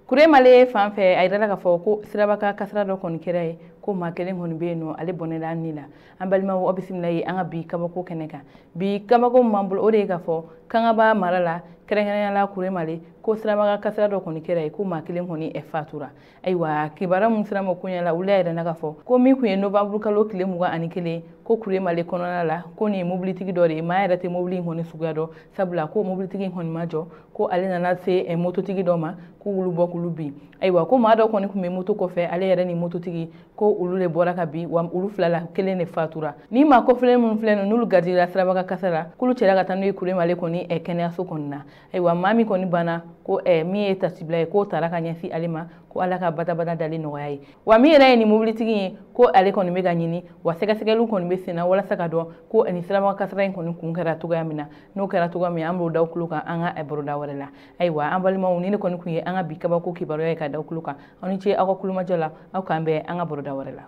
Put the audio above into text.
Kuremale fan fɛ, a yirala k'a fɔ ko siraba kasara dɔ kɔni kɛra ye, ko maa kelen kɔni bɛ yen nɔ, ale bɔnɛla ni la. An balimaw, aw bisimila ye an ka bi kabako kɛnɛ kan. Bi kabako min b'an bolo, o de ye k'a fɔ Kangaba mara la, kɛrɛnkɛrɛnnenya la Kuremale, ko siraba kasara dɔ kɔni kɛra ye, ko maa kelen kɔni fatura. Ayiwa, kibaruya min sera ma koɲɛ la, olu y'a yira k'a fɔ ko min tun ye novembre kalo tile 21, ko Kuremale kɔnɔna la, ko nin ye mobilitigi dɔ de ye. Maa yɛrɛ tɛ mobili in kɔni suguya dɔn, sabula ko mobilitigi in kɔni ma jɔ, ko ale nana se mototigi dɔ ma, ko olu bɔ k'olu bin. Ayiwa, ko maa dɔ kɔni tun bɛ moto kɔfɛ, ale yɛrɛ ni mototigi, ko olu de bɔra ka bin, wa olu fila la kelen de fatura. Ni maa kɔfɛlen minnu filɛ nin, n'olu garijɛgɛra siraba kasara la, k'olu cɛla ka taa n'u ye Kuremale kɔni kɛnɛyaso kɔni na. Ayiwa, maa min kɔni banna, ko min ye tasibila ye, k'o taara ka ɲɛsin ale ma, ko Ala ka badabada dali nɔgɔya ye. Wa min yɛrɛ ye nin mobilitigi ye, ko ale kɔni bɛ ka ɲini, wa sɛgɛsɛgɛliw kɔni bɛ sen na walasa ka dɔn ko nin siraba kasara in kɔni kun kɛra cogoya min na. N'o kɛra cogoya min, an b'o da tulo kan an ka baroda wɛrɛ la. Ayiwa, an balimaw, ni ne kɔni kun ye an ka bi kabako kibaruya ye ka da tulo kan. Aw ni ce aw ka kulomajɔ la. Aw k'an bɛn an ka baroda wɛrɛ la.